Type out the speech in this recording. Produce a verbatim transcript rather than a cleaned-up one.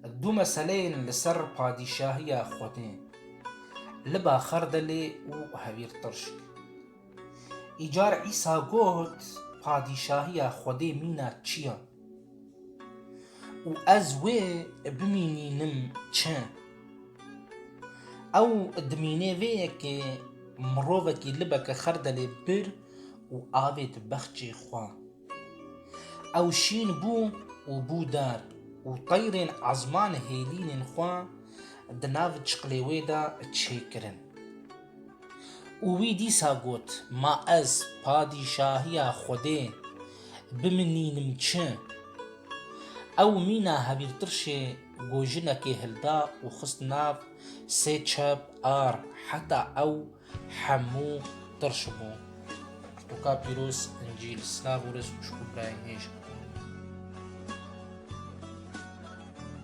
Du meseleyên li ser padîşahiya Xwedê, liba xerdelê û hevîrtirşk. Îcar Îsa got, Padîşahiya Xwedê mîna çi ye? Û ez wê bimînînim çi? Ew dimînê vê yekê mirovekî libeke xerdelê bir û avêt bexçê xwe. Ew şîn bû û bû dar û teyrên ezman hêlînên xwe di nav çiqlê wê de çêkirin. Û wî dîsa got, Ma ez padîşahiya Xwedê biminînim çi? Ew mîna hevîrtirşê gojinekê hilda û xist nav sê çep ar heta ew hemû tirş bû. Pirtûka pîroz, Încîl. Silav û rêz xweşik û birayên hêja.